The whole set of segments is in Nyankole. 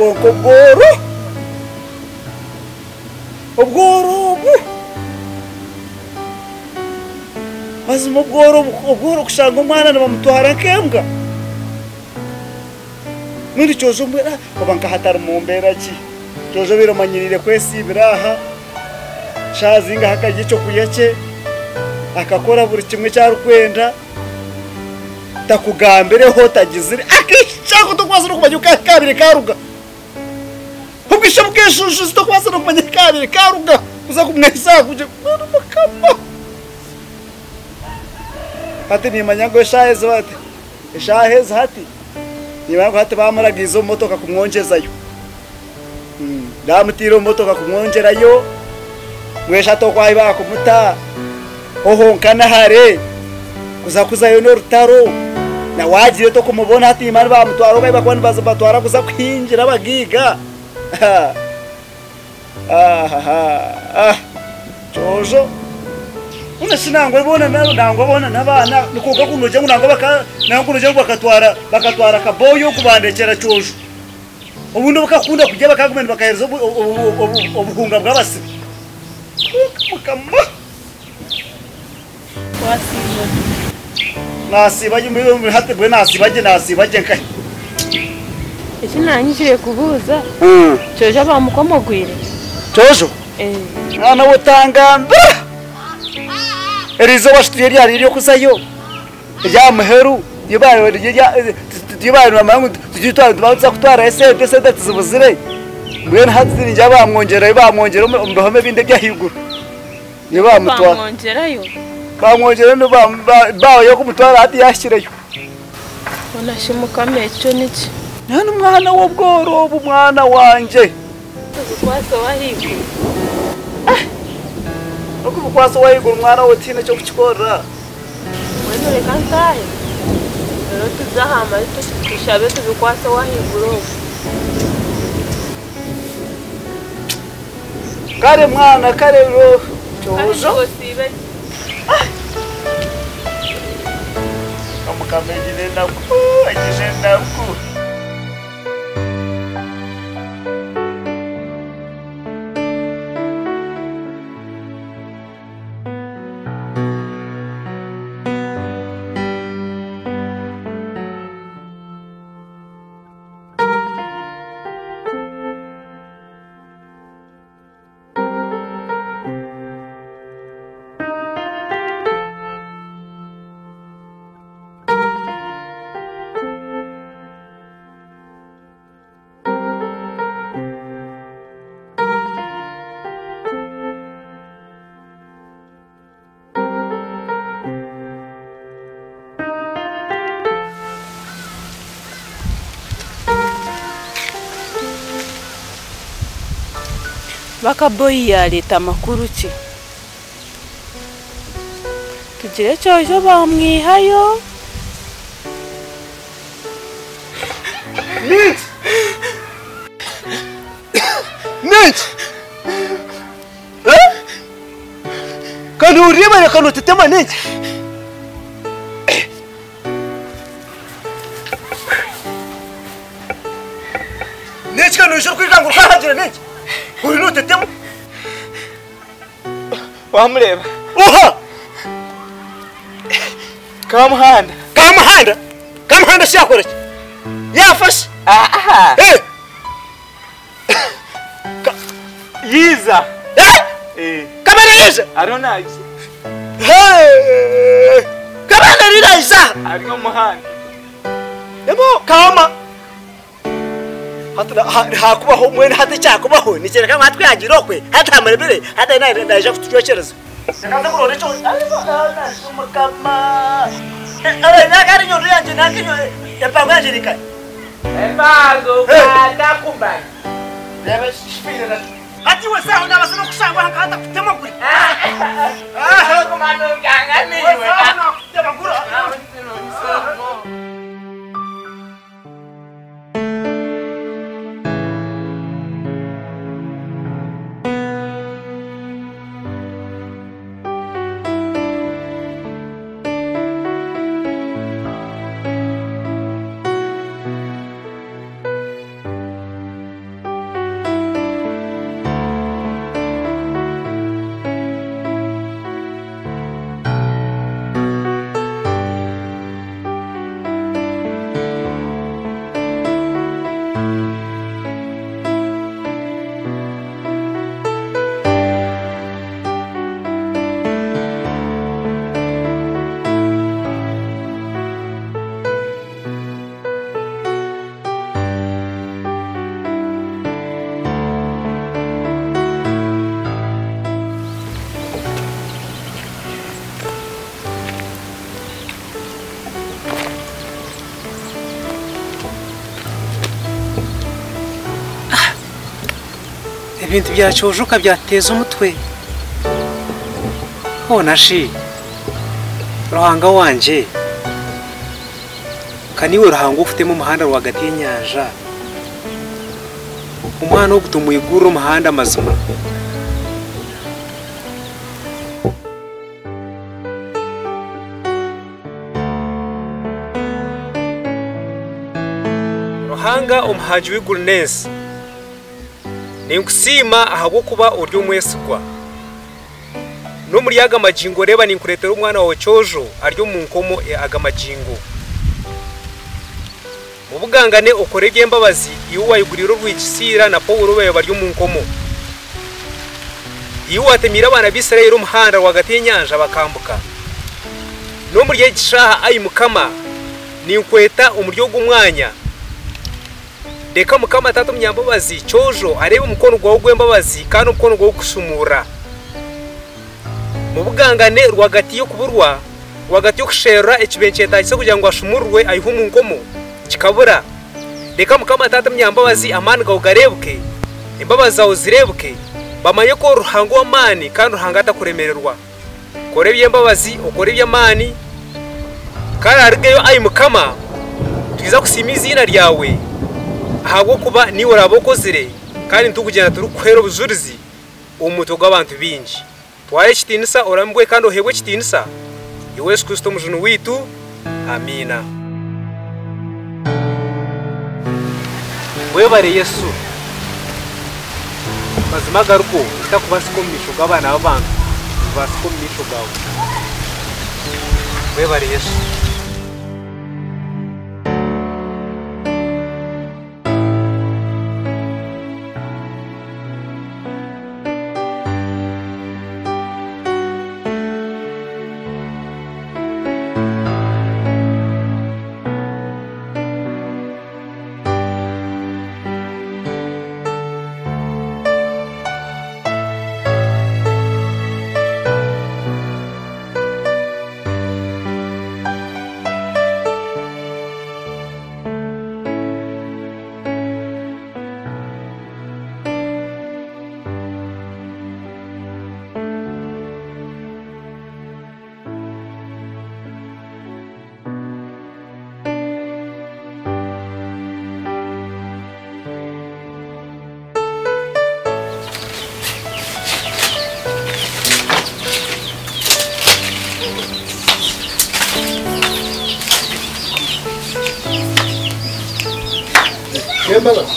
Kwonka obworo, obworo obu, mazima obworo obworo kushanga omwana nibamutwara nk'embwa. Mbwenu kyojo mbwenu oba nka hati ari mu mbeera ki? Kyojo obaire omanyiriire kwesiibira aha, shaaha zingahi akarya ekyokurya kye, akakora buri kimwe eki arikwenda. Takugambireho tagizire akaishiki ako tokubaasa n'okumanya oku kaabaire kaaruga. Obwishiki bw'eshushu tokubaasa n'okumanya ahu kaabaire kaaruga kuza kumwehisa aha kugira ngu Mukama. Hati niimanya ngu eshaaha ezi hati, eshaaha ezi hati niimanya ngu hati baamuragiize omu motoka kumwongyezayo. Baamutaire omu motoka kumwongyerayo, mbwenu shi hati oku ahu baakumuta ho honka ni hare, kuza kuzayo n'orutaro, na waagira ota okumubona hati niimanya baamutwara oku ahu barikuba nibabatwara kuza kuhingira abagaiga. Ahaha Kyojo mbwenu shi nangwa boona nangwa boona n'abaana kwonka ku noogira ngu nangwa baka nangwa ku noogira ngu bakatwara bakatwara akabooyi oku bandekyera Kyojo. Obundi obukakunda kurya bakaguma nibakahereza obuhunga bw'abasibe. Mukama! Wasiiba ota? Nasiiba gye mbwenu hati mbwenu nasiiba gye nasiiba gye nkahi? Eki naanyijire kubuuza, Kyojo bamukomogwire? Kyojo? Mwana we otangambira! Eriizooba shi turiyo ryari ery'okuzayo? Erya muheru ryo baaba nibamanya ngu nituza kutwarayo esente, esente tizibuzire, mbwenu hati ningira baamwongyerayo baamwongyera omu bihome ebindi eby'ahaiguru. Niyo baamutwara. Baamwongyerayo? Baamwongyerayo baaba y'okumutwara hati yaahikireyo. Hoona shi Mukama ekyo niki? Nyowe n'omwana w'obworo obu mwana wangye. Okubikwatsa ow'ahaiguru. Okubikwatsa ow'ahaiguru mwana we tihaine ky'okukikorera. Mbwenu reka ntaahe, reero tuze aha maju tushabe tubikwatse ow'ahaiguru ogwo. Kare mwana kare Kare Kyojo. iwe osiibe gye. Omukama aine enaku, aine enaku. Bakaboyi yareeta makuru ki? Tugire Kyojo bamwihayo. Ninki? Ninki? Eh? Kandi oreba reka notetema ninki? Ninki kandi noija orikwirukanga orikwahagira ninki? Ori notetema? Wamureeba? Oha! Kamuhanda. Kamuhanda? Kamuhanda shi yakora ki? Yaafa shi? Aha. Eh! Yiiza. Eh! Eh. Kabana yiiza? Ariho naija. Hey! Kabana ariyo naija? Ari omu muhanda. Ebo kama. Hati hakubaho mbwenu hati ekyakubaho nikyoreka ngu hati ku yaagiire okwe hati amurebire hati ariyo naija kutucwekyereza. Reka nze kuronda ekyo Mukama. Naka enyondo yangye naka empango yangye eri nkahi? Empango katakumanya. Reeba ekifiire na hati iwe saaha naabaasa n'okushangwa aha nka ntakutemagure. Kuguma nonkanganiwe. Iwe saaha naakutemagura. Ebintu bya Kyojoka byateeza omutwe. Hoona shi Ruhanga wangye, ka niiwe Ruhanga okutema omuhanda rwagati y'enyanja, omwana ogu tumwigurire omuhanda mazima. Ruhanga omuhangi w'eiguru n'ensi, ninkusiima ahabw'okuba ori omwesigwa. N'omuri aga magingo reeba ninkureetera omwana waawe Kyojo ari omu nkomo aga magingo. Mubugangane okore eby'embabazi iwe owayiguriire orwigi Siila na Paulo babaire bari omu nkomo. Iwe owatemeire abaana b'Isiraeli omuhanda rwagati y'enyanja bakambuka. N'omuri egi shaaha, ai Mukama, ninkweta omuri ogu mwanya. Reka Mukama Taata omunyambabazi Kyojo areebe omukono gwawe ogw'embabazi kandi omukono gwawe ogukushumuura. Mubugangane rwagati y'okuburwa, rwagati y'okusherura ekibaire nikyetaagisa kugira ngu ashumururwe aihwe omu nkomo, kikabura. Reka Mukama Taata omunyambabazi amaani gaawe gareebuke, embabazi zaawe zireebuke, bamanye ku ori Ruhanga ow'amaani kandi Ruhanga atakuremererwa. Kora eby'embabazi, okore eby'amaani, Ku araarugeyo, ai Mukama, twija kusiima eiziina ryawe, ahabw'okuba niiwe oraabe okozire, kandi nitukugyenda turikukuheera obujurizi omu mutwe gw'abantu baingi. Twara ekitiinisa, oramibwe kandi oheebwe ekitiinisa, Iwe Yesu Kristo Omujuni waitu. Amiina. Webare Yesu. Mazima agarikwo ekitakubaasika omu maisho g'abaana b'abantu nikibaasika omu maisho gaawe. Webare Yesu. Kembabazi.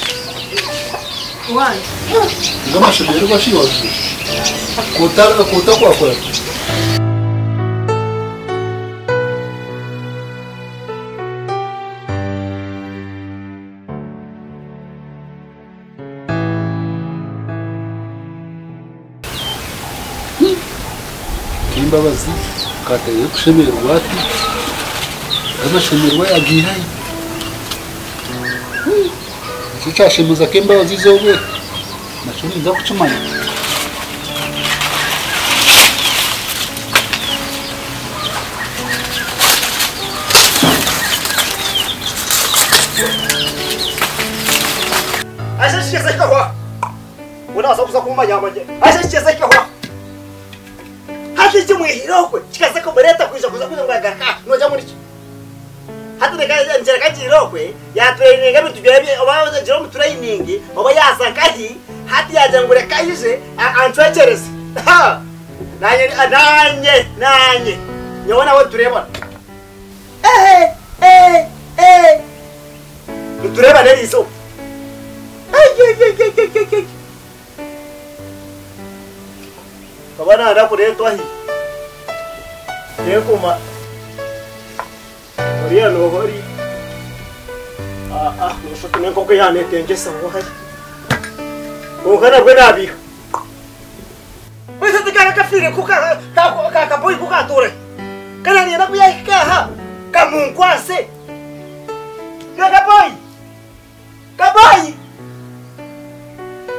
Ngamashemererwa shi wazuye. Kota kwakora. Kembabazi kataire kushemererwa ati. Amashemererwa yagihayo. Ekyo kyashemeza Kembabazi izooba eri nakyo ninza kukimanya. Hati reka ngyereka ngiire okwe yaturaininga ebintu byawe oba agira omu turainingi oba yaaza nkahi hati yaagira ngu reka aije ancwekyereze. Naanye naanye naanye nyowe nawe nitureebana. Ehe eh eh nitureebana eriizooba. Eyeyeyeyeyeye. Nkaba nanda kureetwa hi? Nenkuma. Oriya nooha ori? Aa noshusha oti n'enkoko yanetengyesa ngu hari. Kwonka nabwe naabiiha. Beitu ati kari akafiire ko ka kaboyi ko kaatoora hi? Ka naaniinyenda ku yaahika aha kamunkwase. Iwe kaboyi! Kaboyi!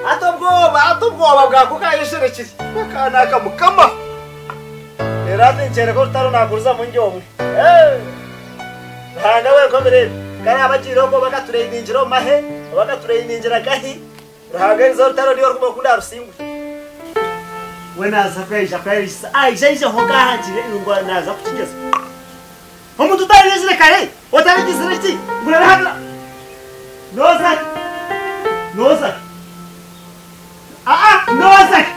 Hati obwoba, hati obwoba bwako kaayesherekire. Akaana aka Mukama! Reero hati nikyereka orutaro naaguruzamu ndi omwe. Ruhanga wenka obirebe. Ku araabe agiire okwo oba akatureyiningira omu mahe, oba akatureyiningira nkahi. Ruhanga eriza orutaro niwe orikumanya oku ndaarusingure. We naaza kwija kwerisa aija aijeho nk'ahagire ngu naaza kukigyeza. Omuntu otarigizire kare, otarigizire ki, ngu nari Nooza ki? Nooza ki? Aa, nooza ki?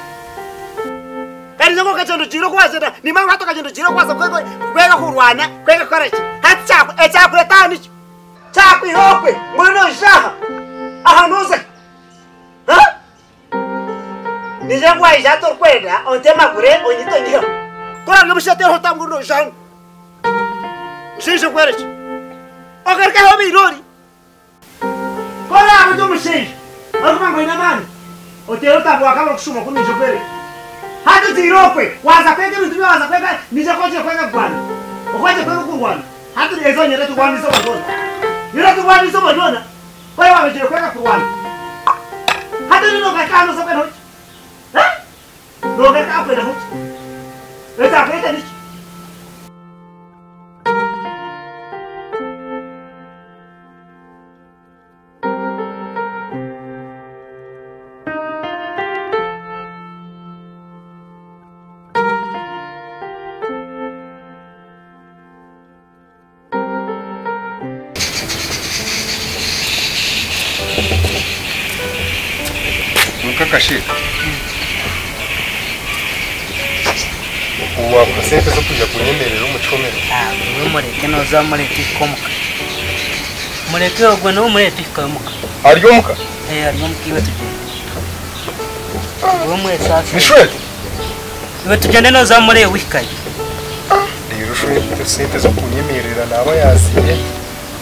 Kandi nyowe okagyenda ogiire oku wagyenda, nimba ngu hati okagyenda ogiire okubaasa kwega kurwana, kwega kukora ki? Hati ekyakureeta aha niki? Kyakwiha okwe ngu oriyo noija aha, aha nooza hi? Ha? Niija ngu waija hati orikwenda ontemagure onyite onyiheho. Ku oraabe omushaija teeraho orutambu ngu noija hanu. Mushaija nkwereke. Ogaruke ahu obaire ori. Ku oraabe ori omushaija orikuba ngu oine amaani, oteere orutambu waakaba orikushuma oku naija kwereka. Hati ogiire okwe, waaza kwega ebintu byawe, waaza kwega, niija kuba ogiire kwega kurwana. Okuba ogiire kwega okurwana, hati eizooba nyenda turwane eizooba ryona. Nyenda turwane eizooba ryona, ku oraabe waaba ogiire kwega kurwana. Hati oriyo noogaruka aha nooza kwendaho ki? Noogaruka aha kwendaho ki? Ekyakureeta niki? Nkakasheka wakuha sente z'okwija kunyemerera omu kihomero. Iwe mureke noza mureke hika omuka. Mureke ogwe niwe murete hika omuka. Ari omuka? Eh, ari omuka iwe tugyende. Iwe mwesasire. Ni shwete? Iwe tugyende noza murebe uhikayo. Reero shwete sente z'okunyemerera naaba yaziihe?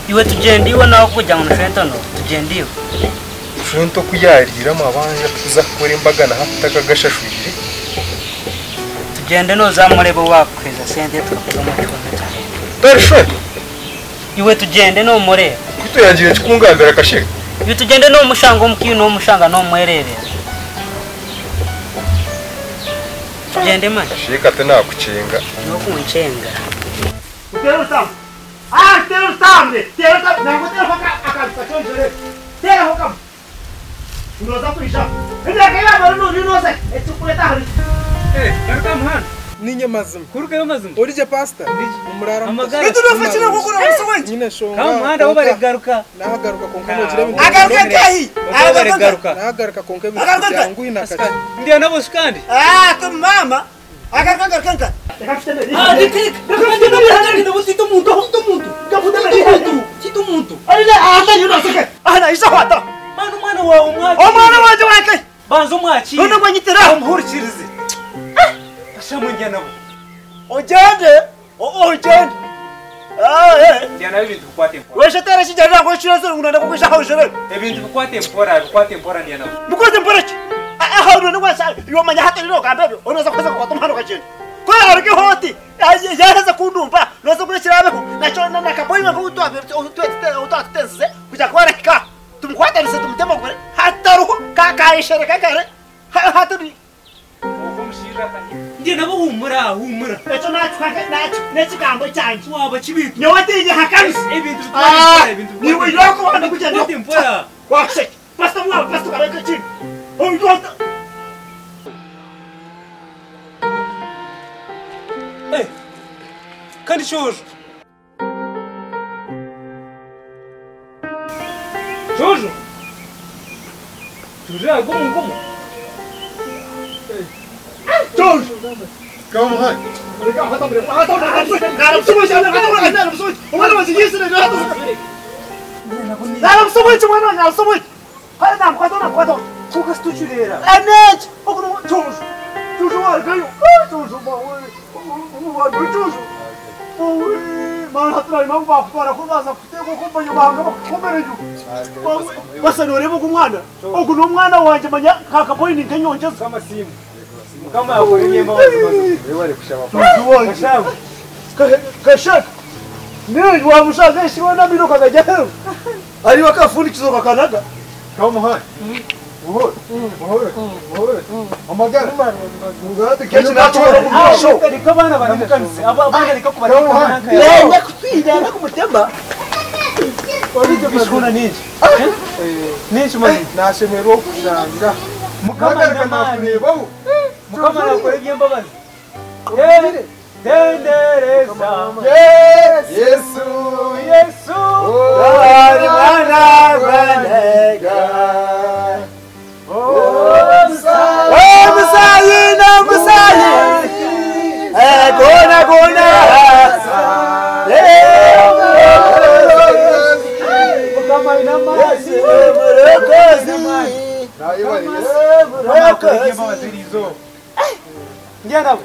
Iwe tugyende iwe nawe kugira ngu ni shwente no tugyende iwe. Shwente oku yaariire amabanja tukuza kukora embaga na hati takagashashwire. Tugyende noza murebe owakuheza sente tukakuza omu kihome tugyende. Tari shwente? Iwe tugyende nomureba. Beitu oyangiire ki kungambira Kashega? Iwe tugyende nomushanga omuka iwe nomushanga nomwerebera. Tugyende mani. Kashega tinakucenga. Nokunkyenga. Utere orutambi. Ah, teera orutambi. Teera orutambi. Nangwa oteereho akantu kakyongyere. Teeraho kamwe. Nooza kwija. Emyaka yaaba ori nori nooza ekikureeta ahari. Eh, garuka aha muhanda. Ninye mazima. Kurugayo mazima. Ori gye pastor? Omurara Amagara. Beitu noofa ki nangwa okora omusi wangye? Nyine enshonga. Ka muhanda aho kwonka barikugaruka. Nahagaruka kwonka nogira ebintu. Agaruka nkahi? Aho Agaruka nkahi? barikugaruka. Nahagaruka kwonka ebintu Agaruka nkahi? byanguhi na kakye. Ndiya nabo shi kandi. Ah, tu mama. Agaruka ngaruka nkahi? Reka mfuteme. Ah, reka reka. Reka tita omuntu, tita omuntu. Tita omuntu. Tita omuntu. Arine ahata nyina sike. Ahana isa hwata. Mwana omwana wawe omwakire. Omwana wangye wankahi? Banza omwakire. None gwe nyitira. Omuhurikirize. Kashamu ndya nabo. Ogyende. Ogyende. Ah, eh. Ndya nabo ebintu bikwate mpora. Weshe tera kijana ngo shira sura ngo ndakukwisha aho jere. Ebintu bikwate mpora, bikwate mpora ndya nabo. Bikwate mpora ki? Aho none wasa yomanya hati rino gambe ebyo. Onoza kuza kukwata omuhanda okagenda. Ku araruge hoti yaheza kundumba noza kurekera abeho nakyo nakaboyi outwatutensize kugira kuba arahika tumukwatanise tumutemagure hataruho kayeshereka kare hatari Ndya nabo humura, humura. Ekyo n'ekigambo kyangye. Waba kibitu. Nyowe tinyehakanisa. Ebintu bikwate mpora, ebintu bikwate Niwe yokuba ndikugyenda. Bikwate mpora. Washeke. Pastor mwaba, pastor kareka kindi. Oyo Eh. Kandi shojo. Jojo. Jojo agomo ngomo. Jojo. Kamuhanda. Ogu n'omwana wangye manya kakaboyi ninkenyongyeza. Mukama yakuremye embabazi mazima. Kashaka. Niwe wamushaka eshirwa n'amino kakajya heru. Hariho akafunikizo kakanaga. Kamuhanda. Buhoro. Buhoro. Buhoro. Amagara. Kenshi natwara mu maisho. Reka abana baramukanise. Abana reka kubareka. Yenda kutwira kumutema. Bishuna ninki? Ninki mazima? Nashemererwa okushanga. Mukama Nagaruka n'amaani. nakureebaho. Mukama nakora eby'embabazi. Tendereza. Yesu Yesu. Ari mwana gwanega. Omusayi n'omusayi. Gona gona. Mukama aine amaani. Murokozi. Mukama akora eby'embabazi eriizooba. Ngira nabo.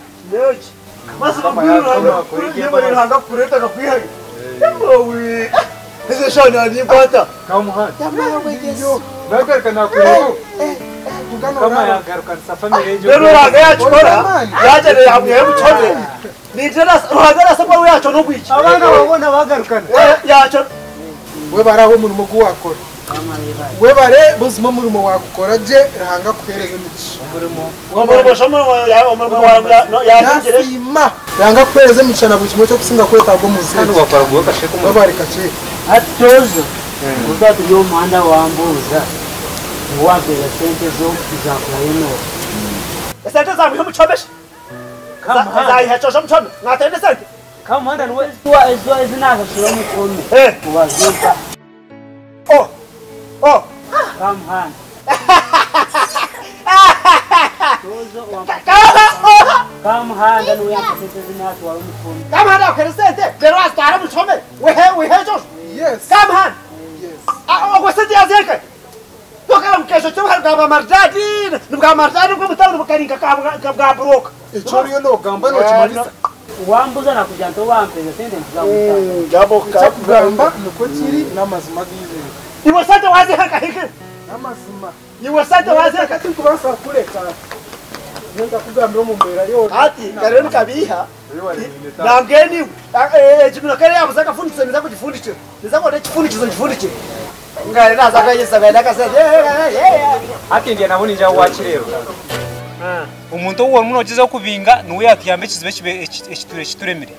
Nagaruka nakureebaho. Mukama yagarukanisa family egyo. Rero ruhanga yakikora yageneye hamwe y'omucome ruhanga arasaba yaco n'ogwiki Abaana babona bagarukana. yaco Webare aho omurimo ogu wakora. Webare buzima omurimo wakukora gye Ruhanga akuheereza emigisha. omurimo yagengyere Nasiima. Ruhanga akuheereza emigisha na buri kimwe ekyokusinga kwetaaga omu nsi Kandi egi. wakora gwe kasheke omu. Webare kakye. Hati tozo kuba turi omu muhanda wambuuza ngu wampeera sente zo zakurayo noha. esente zamwiha omucome zayiha cojo omucome mwatende sente Kamuhanda niwe. Ezo ezi nakashura omukome kubazimpa oh oh kamuhanda. Tozo wampa kamuhanda niwe yampa sente zinatwara omukome. kamuhanda akwere sente rero azitwara omucome wihe wihe cojo Yes. kamuhanda Yes. ogwo sente yazereka tokara mukesho kyo bwa maridadi nibwa maridadi bw'omutawuni bukarinka bwa buroka Ekyo oriyo nogamba nokimarisa. Wambuuza nakugira nti owampeera sente ntizamuta. Ekyokugamba nikwo kiri n'amazima g'eizire. Iwe sente waziheka hikire N'amazima. iwe sente waziheka Tinkubaasa kukureka. Nenda kugambira omu mbeera yoona. ati kare nikabiha nambweniwe ekimino kare yabuze akafunikizo niza kugifundikira niza kubona ekifunikizo ngifundikire ngare naza kayesa nakasente Hati ndiye nabo ninja wakireba. Omuntu ou orimu nokiza kubinga niwe yatuyamba ekizibu ekiture ekituremire.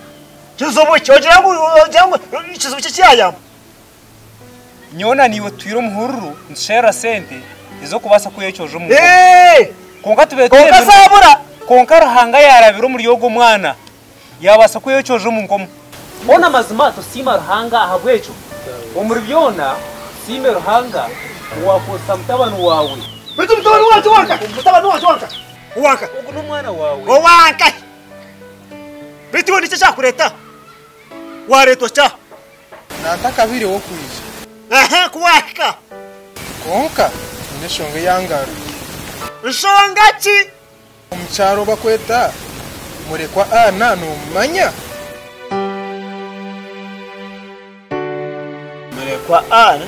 kizibu ki ogira ngu ogira ngu ekizibu ki kiyayamba Nyona niwe twire omuhururu nitusherura sente ez'okubaasa kwiha ekyojo omu nkomo. Konka tube konka turemire. sabura Konka Ruhanga yarabira omuri ogwo mwana yabaasa kwiha ekyojo omu nkomo. Ona mazima tusiima Ruhanga ahabw'ekyo. Omuri byona siime Ruhanga owakozesa mutabani wawe. bitu mutabani wanje wanka mutabani wanje wanka wanka Ogu n'omwana wawe. owanka bitu iwe nikyo kyakureta waretwa kya Nantakabire wokwija. ehe kuwahika Konka nyine enshonga eyangaro. nshonga ki Omu kyaro bakweta murekwa ana nomumanya. Murekwa ana